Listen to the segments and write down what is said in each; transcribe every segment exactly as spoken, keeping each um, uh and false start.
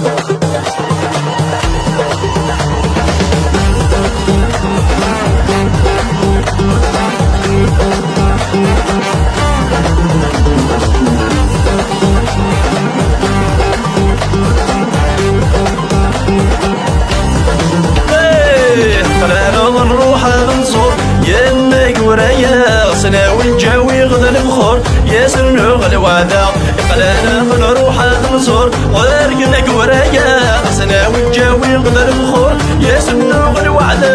Eh, qqleɣ nruḥ ad nẓur yemma Guraya, s nawi ǧawiɣ d lebxur, yas-nnuɣ lweɛda. Qqleɣ nruḥ ad nẓur ɣer gma Guraya, s nawi ǧawiɣ d lebxur, yas-nnuɣ lweɛda.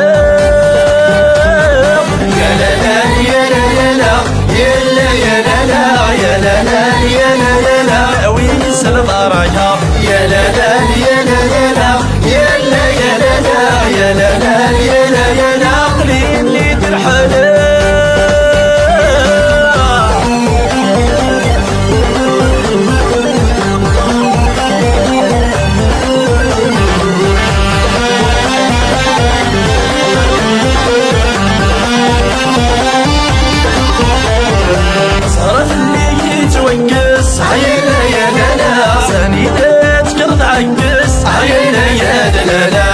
Ya la la, ya la la la, ya la ya la la, ya la la, ya la la la, awi-yi s lbaraka. Ya la la, ya la la la, ya la ya la la, ya la la, ya la ya la, aql-i-nni d lḥala. Ẓhra fell-i yettwakkes, ay la ya la la. Sani la tekker tɛekkes, ay la ya la la.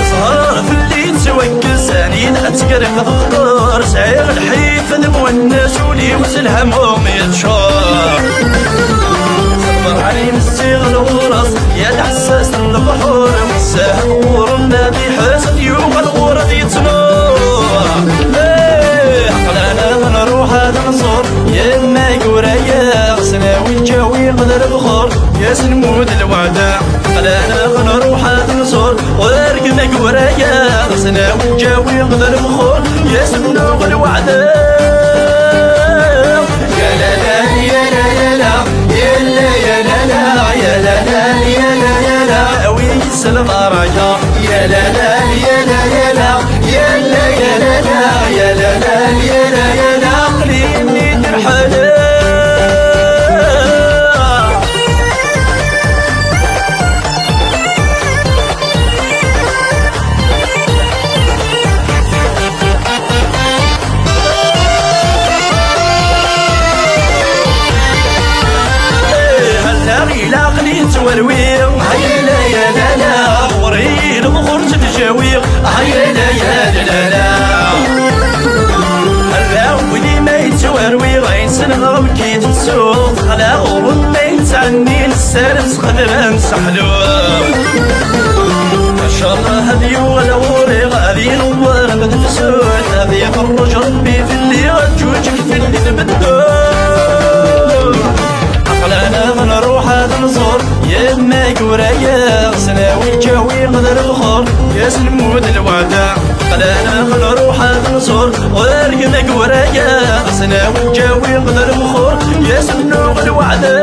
Ẓhra fell-i yettwakkes, sani la tekker txeṭṭer. Sɛiɣ lḥif d Muwennes, ul-iw s lhamu yeččur. Ṣebber ɛli messiɣ lɣur-s, ya taḥessast n lebḥur, wessah ɣur-m ad iḥess, ad yuɣal ɣur ad yettnuṛ. Eh, aql-aneɣ nruḥ ad nẓur yemma Guraya, s nawi ǧawiɣ d lebxur, yas-nmud lweɛda. Aql-aneɣ nruḥ ad nẓur ɣer gma Guraya, s nawi ǧawiɣ d lebxur, yas-nnuɣ lweɛda. Ya la la, ya la la la, ya la ya la la, ya la la, ya la ya la, awi-yi s lbaraka. Ya la la, ya la la la, ya la ya la la, ya la la, ya la ya la, aql-i-nni d lḥala. Eh, hala ilaq li ttwarwi, ay la ya la la, ɣur-i lmeɣwert tjawi, ay la ya la la. Ala win ma yettwarwi, ayen sneɣ amek i tettuɣ, texla ɣur-m ma yettɛenni, nessarem s xedrem s ḥlul. Ncallah ad yuɣal ɣur-i, ad inewwar d tefsut, ad iferrej Rebbi fell-i, ad ǧuǧeg fell-i tbeddel. Aql-aneɣ nruḥ ad nẓur yemma Guraya, s nawi ǧawiɣ d lebxur, yas-nmud lweɛda. Aql-aneɣ nruḥ ad nẓur ɣer gma Guraya, s nawi ǧawiɣ d lebxur, yas-nnuɣ lweɛda.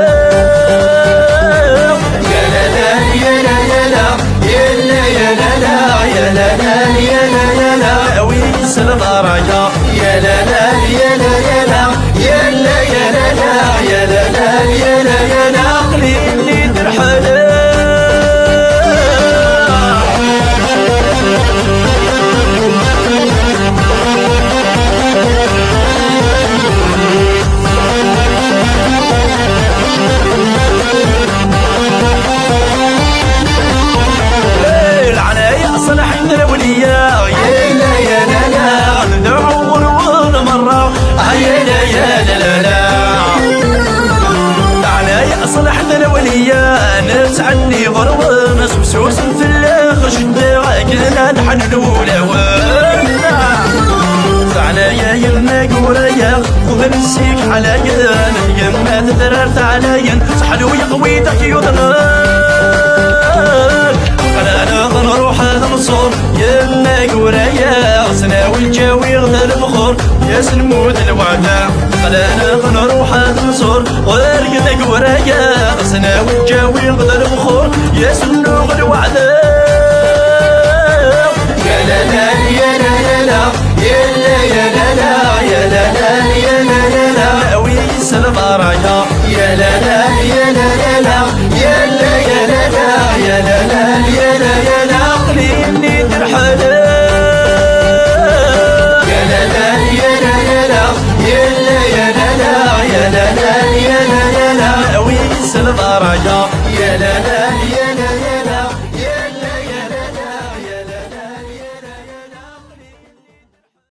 Ya la la, ya la ya la, ya la ya la la, ya la la, ya la ya la, awi-yi s lbaraka. Ya la la, ya la ya la, ya la ya la la, ya la la, ya la ya la, aql-i-nni d lḥala. Eh, leɛnaya ṣṣlaḥ n lawliya, ya la ya la la, ndeɛɛu ɣur-wen merra, ay la ya la la la. Leɛnaya ṣṣlaḥ n lawliya, nettɛenni ɣur-wen, asefsus n fell-aɣ, jeddi akken ad ḥennun wulawen. Leɛnaya yemma Guraya, xdem sik ɛlayen, yemma tedrar teɛlayen, seḥlu yeqwi dak yuḍnen. Aql-aneɣ nruḥ ad nẓur yemma Guraya, s nawi ǧawiɣ d lebxur, yas-nmud lweɛda. Aql-aneɣ nruḥ ad nẓur ɣer gma Guraya, s nawi ǧawiɣ d lebxur, yas-nnuɣ lweɛda. Ya la la, ya la la la, ya la ya la la, ya la la, ya la ya la, awi-yi s lbaraka. Ya la la, ya la la la, ya la ya la la, ya la la, ya la ya la, aql-i-nni d lḥala. Ya la la, ya la la la, ya la ya la la, ya la la, ya la ya la, awi-yi s lbaraka. Ya لا لا لا